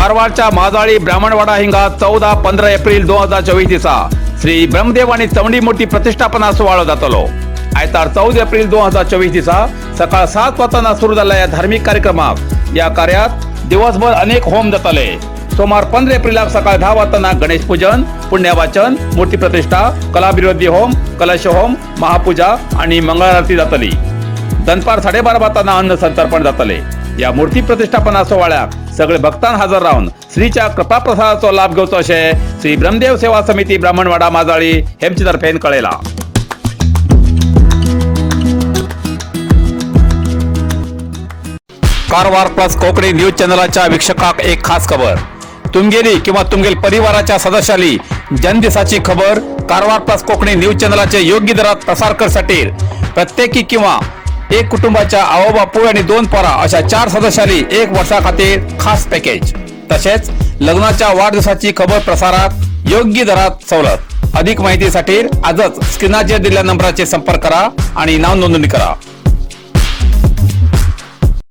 कारवारच्या माजाळी ब्राह्मणवाडा हिंगा 14-15 एप्रिल 2024 दिसा श्री ब्रह्मदेव आणि चवंडी मूर्ती प्रतिष्ठापना सुवाळो जातलो. आयतार 14 एप्रिल 2024 दिसा सकाळ 7 वाजता सुरू जाल्ल्या या धार्मिक कार्यक्रमाक या कार्यात दिवसभर अनेक होम जातले. सोमार 15 एप्रिलाक सकाळ 10 वाजता गणेश पूजन, पुण्यवाचन, मूर्ती प्रतिष्ठा, कलाभिवृद्धी होम, कलश होम, महापूजा आणि मंगळारती जातली. दनपार 12:30 वाजता अन्न संतर्पण जातले. या मूर्ती प्रतिष्ठापना सोहळ्याक सगळे भक्तान हजर रावन श्रीच्या कृपाप्रसादाचो लाभ घेवचो अशें श्री ब्रह्मदेव सेवा समिती ब्राह्मणवाडा माजाळी हेमचे तर्फेन कळयला. कारवार प्लस कोकणी न्यूज चॅनलाच्या वीक्षकाक एक खास खबर. तुमगेली किंवा तुमगेल परिवाराच्या सदस्याली जन्मदिसाची खबर कारवार प्लस कोकणी न्यूज चॅनलाचे योग्य दरात प्रसार करसाठी प्रत्येकी किंवा एक कुटुंबाच्या आवो बापूय आणि 2 पोरा अशा 4 सदस्याली एक वर्षा खातीर खास पॅकेज. तसेच लग्नाच्या वाढदिवसाची खबर प्रसारात योग्य दरात सवलत. अधिक माहितीसाठी आजच स्क्रीनाचेर दिलेल्या नंबराचे संपर्क करा आणि नाव नोंदणी करा.